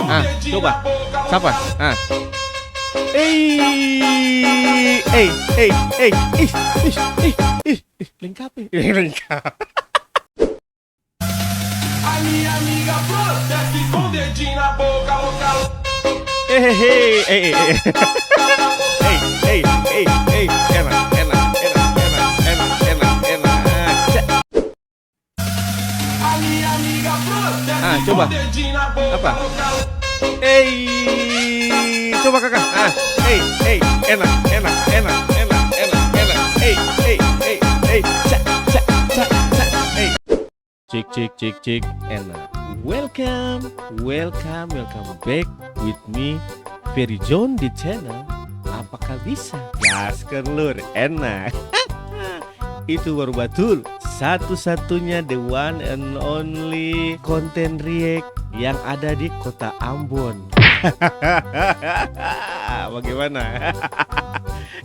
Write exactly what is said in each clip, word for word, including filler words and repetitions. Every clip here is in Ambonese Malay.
Ah, coba. Sapa? Ah. Ei, ei, ei, ei, ih, ih, ih, ih, lengkap, eh. Lengkap. Eh, eh, eh, eh, eh, eh. Eh, eh, eh, eh, enak, enak, enak. Ah, cek. Ah, coba. Apa? Ei, coba, Kaka. Ah, ei, ei, enak, enak, enak. Ei, ei, ei, ei, cak, cak, cak, cak, ei. Cek, cek, cek, cek. Enak. Welcome, welcome, welcome back with me, Ferry John di channel Apakah Bisa. Gaskan, lur. Enak. Itu baru batul. Satu-satunya, the one and only konten react yang ada di kota Ambon. Bagaimana?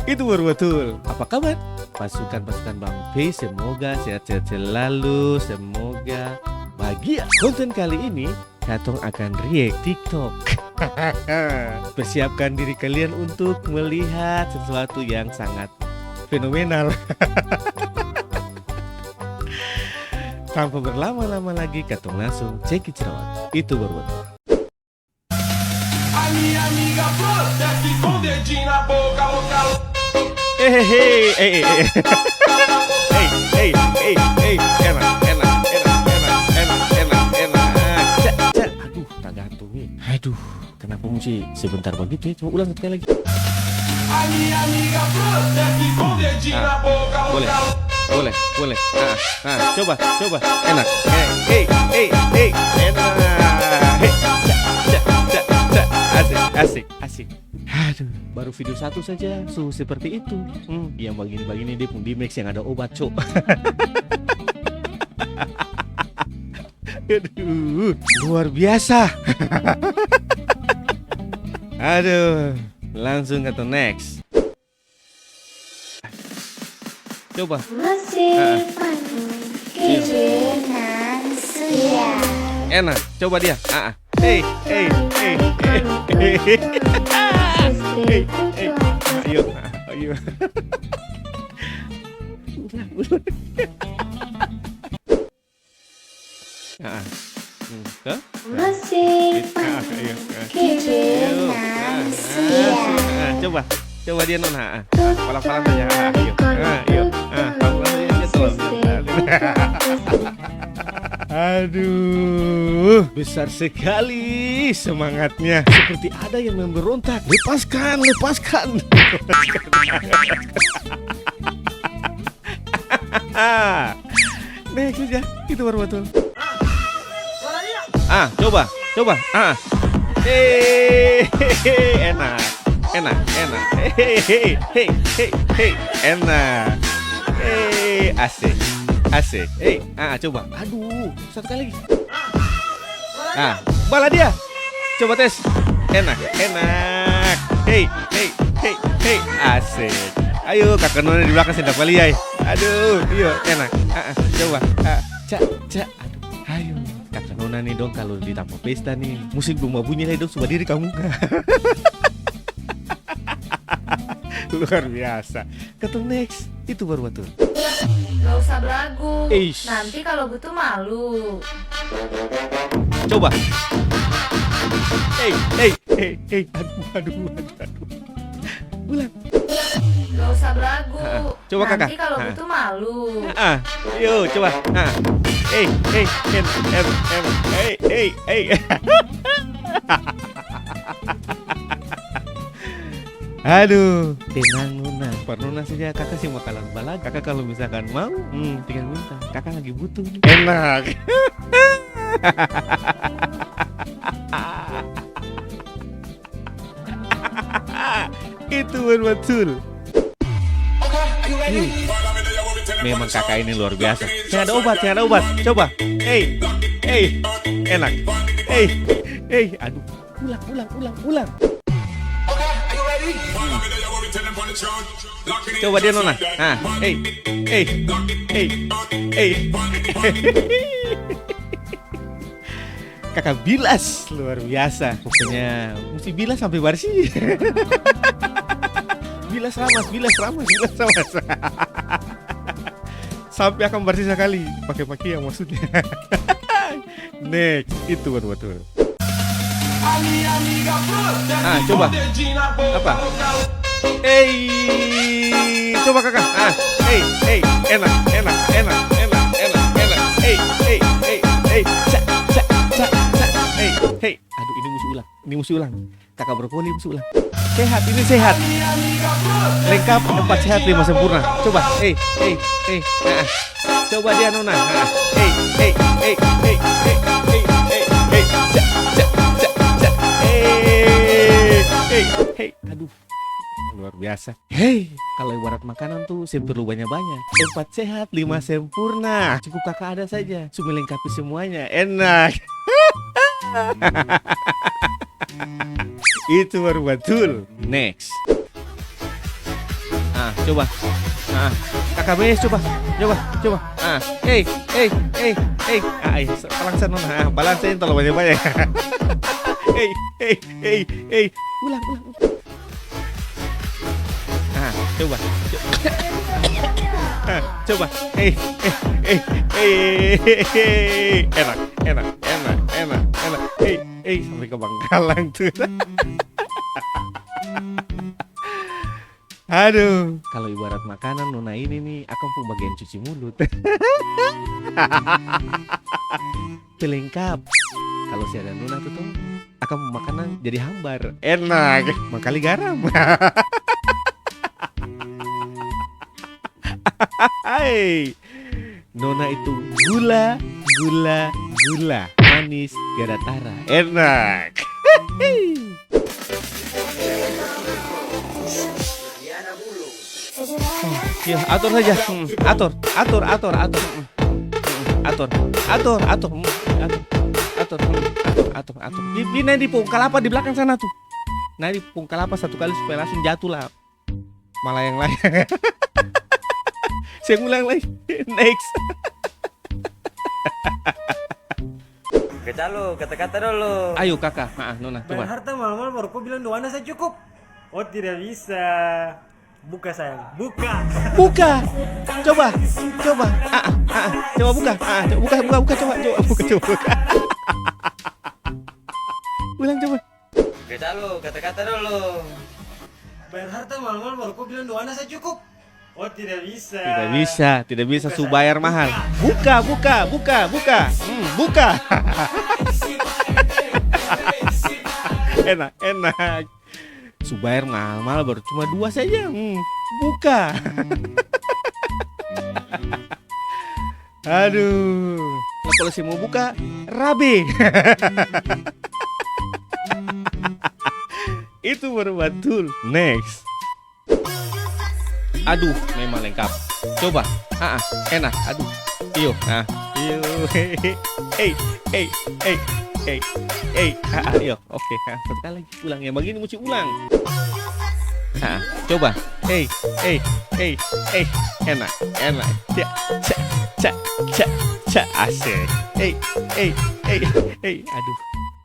Itu baru batul. Apa kabar? Pasukan-pasukan Bang P, semoga sehat-sehat selalu, semoga bahagia. Konten kali ini, katong akan react TikTok. Persiapkan diri kalian untuk melihat sesuatu yang sangat fenomenal. Tanpa berlama-lama lagi, katong langsung cekidot. Itu baru batul. Eh, eh, eh, eh, eh, eh. Eh, eh, eh, eh. Enak, enak, enak. Cek, cek. Aduh, tagantung nih. Aduh, kenapa musti sebentar begitu ya? Coba ulang satu kali lagi. Ah, boleh, boleh, boleh. Ah, ah, coba, coba. Enak. Eh, eh, eh, eh, enak. Hei, cak, cak, cak, cak. Asik, asik, asik. Aduh, baru video satu saja su seperti itu. Hmm, yang bagini-bagini dia pung D-Max yang ada obat, cok. Aduh, luar biasa. Aduh, langsung katong next. Coba. Masih. Ah, ah. Iya. Kejenan suya. Enak, coba dia. Ah, ah. Hei, hei, hei, hei, hei. Hei, hei. Ayo, ayo. Ulang, ulang. Ah, ah. Hmm, to? Masih. Ah, ah, iya, ah. Kejenan suya. Ah, ah, coba. Coba dia, Nona. Ah, ah. Palang-palang saja. Ah, iya. Ah, iya. Ah, palang-palang saja, dia tolong. Aduh, besar sekali semangatnya. Seperti ada yang memberontak. Lepaskan, lepaskan. Next saja, itu baru batul. Ah, coba, coba, ah. Eh, enak, enak, enak. Hei, hei, hei, hei, hei, enak. Eh, asik, asik. Eh, ah, coba. Aduh, satu kali lagi. Ah, bala dia. Coba tes. Enak, enak. Hei, hei, hei, hei. Asik. Ayo, kaka nona di belakang seng dapa lia, eh. Aduh, iyo, enak. Ah, ah, coba. Ah, cak, cak. Aduh, ayo. Kaka nona nih dong, kalo di tampa pesta nih, musik belum babunyi lai, dong su badiri kamuka. Luar biasa. Katong next, itu baru batul. Gak usah belagu. Eish. Nanti kalau butuh malu. Coba. Hei, hei, hei, hei. Aduh, aduh, aduh, aduh. Ulang. Gak usah belagu. Ha, ha. Coba, Kaka. Nanti kalau butuh malu. Ha, ha. Yo, coba. Ha. Hei, hei, hei, hei, hei, hei, hei. Aduh, tenang, Nona. Par Nona saja, Kaka seng bakalan balagu. Kaka kalo misalkan mau, hmm, tinggal minta. Kaka lagi butuh nih. Enak. Itu betul. Hmm. Memang Kaka ini luar biasa. Seng ada obat, seng ada obat. Coba. Hei, hei, enak. Hei, hei, aduh. Ulang, ulang, ulang, ulang. Coba dia, Nona. Nah, hei, hei, hei, hei. Kaka bilas luar biasa. Pokoknya musti bilas sampe barsih. Bilas ramas, bilas ramas, bilas ramas. Sampe akang barsih sakali. Pake pakiang maksudnya. Next, itu batul-batul. Ah, coba. Apa? Ei, coba, Kaka. Ah, ei, ei, enak, enak, enak. Ei, ei, ei, ei, ei, ca, ca, ca, ca. Ei, hei, aduh, ini musti ulang, ini musti ulang. Kaka brokoli musti ulang. Sehat, ini sehat. Lengkap, empat sehat, lima sempurna. Coba, ei, ei, ei, ah, ah. Coba dia, Nona. Ah, ah. Ei, ei, ei, ei, ei, ei, ei, ei, ca, ca, ca, ca. Ei, ei, hei, aduh. Luar biasa. Hei, kalo ibarat makanan tuh seng perlu banya-banya. Empat sehat, lima sempurna. Cukup Kaka ada saja, su melengkapi semuanya. Enak. Itu baru batul. Next. Ah, coba. Ah, Kaka Bes, coba. Coba, coba. Ah, ei, ei, ei, ei. Ah, ei, balansa, Nona. Ah, balansa ini terlalu banya-banya. Ei, ei, ei, ei. Ulang, ulang, ulang. Ah, coba. Co-, ah, coba. Eh, eh, eh, eh, eh, eh. Enak, enak, enak, enak, enak. Eh, eh, sampai ke Bangkalan tuh. Aduh. Kalau ibarat makanan, Nona ini nih, akang pung bagian cuci mulut. Pelengkap. Kalo seng ada Nona tuh, to, akang pung makanan jadi hambar. Enak. Mangkali garam. Hai. Nona itu gula, gula, gula. Manis, tiada tara. Enak. Iya, ator saja. Hmm, ator, ator, ator, ator. Hmm, hmm, ator, ator, ator. Hmm, ator, ator, hmm, ator, ator, ator. Pi, pi nae di pohong kalapa di blakang sana tuh. Nae di pohong kalapa satu kali supaya langsung jatuh lah. Malayang-layang. Seng ulang lai. Next. Kacalo, kata-kata dolo. Ayo, Kaka. Ha, Nona, coba. Bayar harta mahal-mahal baru ko bilang dua ana sa cukup. Oh, tidak bisa. Buka, sayang. Buka. Buka. Coba. Coba. Ah, ah, ah, ah. Coba buka. Ah, coba buka, buka, buka, coba, coba. Buka, coba, buka. Ulang, coba. Kacalo, kata-kata dolo. Bayar harta mahal-mahal baru ko bilang dua ana sa cukup. Oh, tidak bisa. Tidak bisa, tidak bisa, su bayar mahal. Buka, buka, buka, buka. Hmm, buka. Enak, enak. Su bayar mahal-mahal baru cuma dua saja. Hmm, buka. Aduh. Nah, kalo seng mau buka, rabe. Itu baru batul. Next. Aduh, memang lengkap. Coba. Ah, ah, enak. Aduh. Iyo, ah. Iyo. Hei, hei, hei, hei. Ah, ah, iyo. Oke, ah, satu kali lagi. Ulang, yang begini musti ulang. Ah, coba. Hei, hei, hei, hei. Enak, enak. Cak, cak, cak, cak, cak. Asik. Hei, hei, hei, hei. Aduh.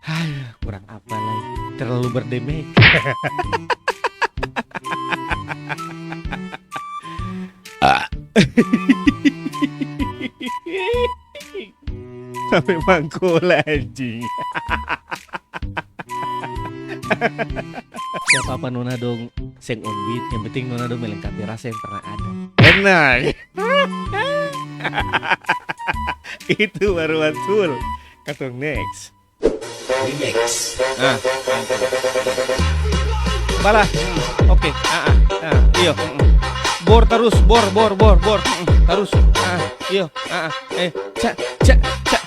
Hai, kurang apa lai? Terlalu berdemek. Ah. Sampe mangkola, anjing. Gak apa-apa, Nona dong seng on beat, yang penting Nona dong melengkapi rasa yang pernah ada. Enak. Itu baru batul. Katong next. Remix. Ah. Bala. Hmm, oke. Ah, ah, ah, iyo. Mm-mm. Bor tarus, bor, bor, bor, bor. Mm-mm. Tarus. Ah, iyo. Ah, ah. Eh, ca, ca, ca.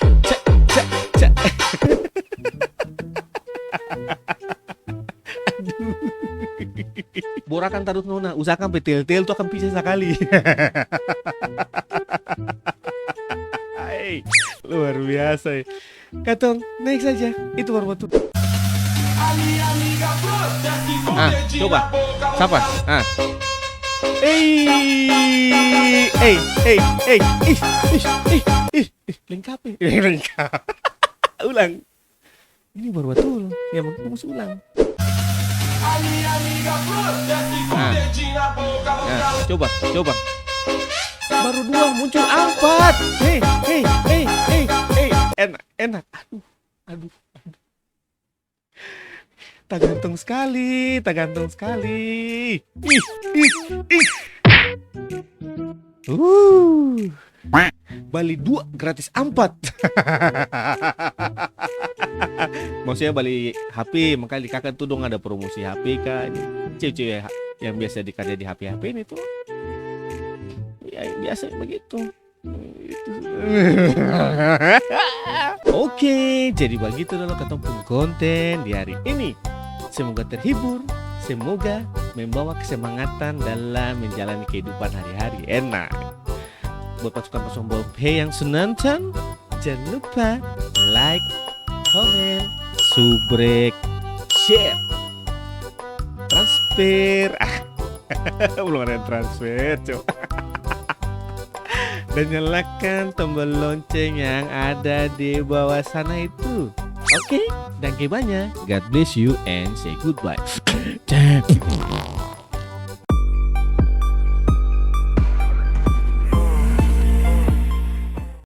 Aduh. Bor akang tarus, Nona. Usahakan pe tel-tel tu akang pisa sakali. Hai, luar biasa, e. Katong next saja. Itu baru batul. Ah, coba. Sapa? Ah. Ei, ei, ei, ei. Ih, ih, ih, ih, ih, lengkap, e. Lengkap. Ulang. Ini baru batul. Ya, mungkin musti ulang. Nah, nah, coba, coba. Baru dua, muncul ampat. Hei, hei, hei, hei, hei. Enak, enak. Aduh, aduh, aduh. Tagantung skali, tagantung skali. Ih, ih, ih. Uh. Bali dua gratis ampat. Maksudnya bali H P, makanya di K K tuh dong ada promosi H P ka. Cewe-cewe ha-, yang biasa dikarja di H P-H P ini tuh. Ya, biasa begitu. Oke, jadi bagitu dolo katong pung konten di hari ini. Semoga terhibur, semoga membawa kesemangatan dalam menjalani kehidupan hari-hari. Enak. Buat pasukan kosong dua P yang su nonton, jangan lupa like, komen, subrek, share, transfer. Ah, belum ada yang transfer, coba. Dan nyalakan tombol lonceng yang ada di bawah sana itu. Oke, danke banyak. God bless you and say goodbye.